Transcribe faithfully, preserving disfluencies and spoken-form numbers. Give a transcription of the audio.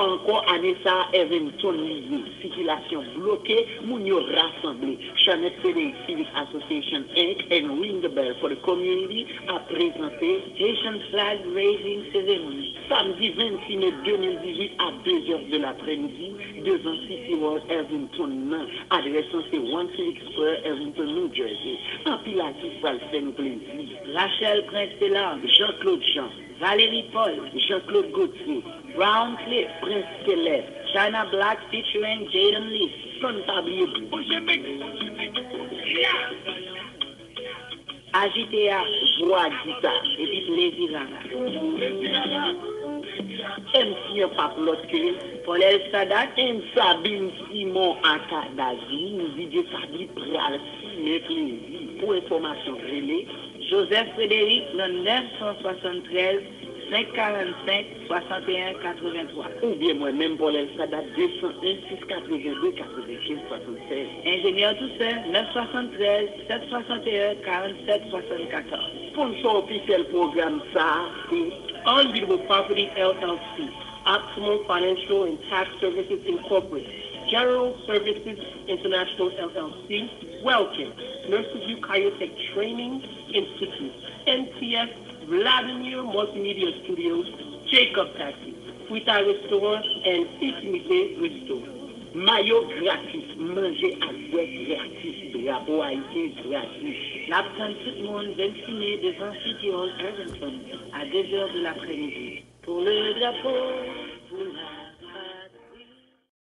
Ankò, ane sa a, Irvington li ye. Sikilasyon bloke, moun yo rasanble. Chanette Frederick Civic Association, Inc and Ring the Bell for the Community ap prezante Haitian Flag Raising Ceremony, samdi vennsis me de mil dizuit a de zè de laprèmidi, devan City Hall Irvington nan. Adrès lan se One Civic Square, Irvington, New Jersey. Anpil atis pral fè nou plezi. Rachel Prince Pelarme, Jean-Claude Jean, Valérie Paul, Jean-Claude Gauthier, Brown Cliff, Prince Kelef, China Black featuring Jaden Lee. San n pa bliye Bouche Mix. Ajite a, vwa gita, epi plezi rara. M C an p ap lòt ke Paul El Sadat and Sabine Simon aka Dazou, D J Sabi pral simen plezi. Pou enfòmasyon, rele Joseph Frédéric nan nèf san swasanntrèz, senk karannsenk, swasanteyen katreventwa. Oubyen mwen menm, Paul El Sadat, de san en, sis katrevenndde, katrevenkenz, swasannsèz. Enjenyè Toussaint, nèf swasanntrèz, sèt swasanteyen, karannsèt, swasannkatòz. Sponsor ofisyèl pwogram sa a se Unbeatable Property L L C, Optimal Financial and Tax Services Incorporated, General Services International L L C, Wellcare, Nurses Eukaryotic Training Institute, N T S, Vladimir Multimedia Studios, Jacob Taxi, Frita Restaurant and Intimité Restaurant. Mayo gratis, manje ak bwè gratis, drapo ayisyen gratis. N ap tann tout moun vennsis me devan City Hall Irvington a de zè de laprèmidi. Pour le drapeau.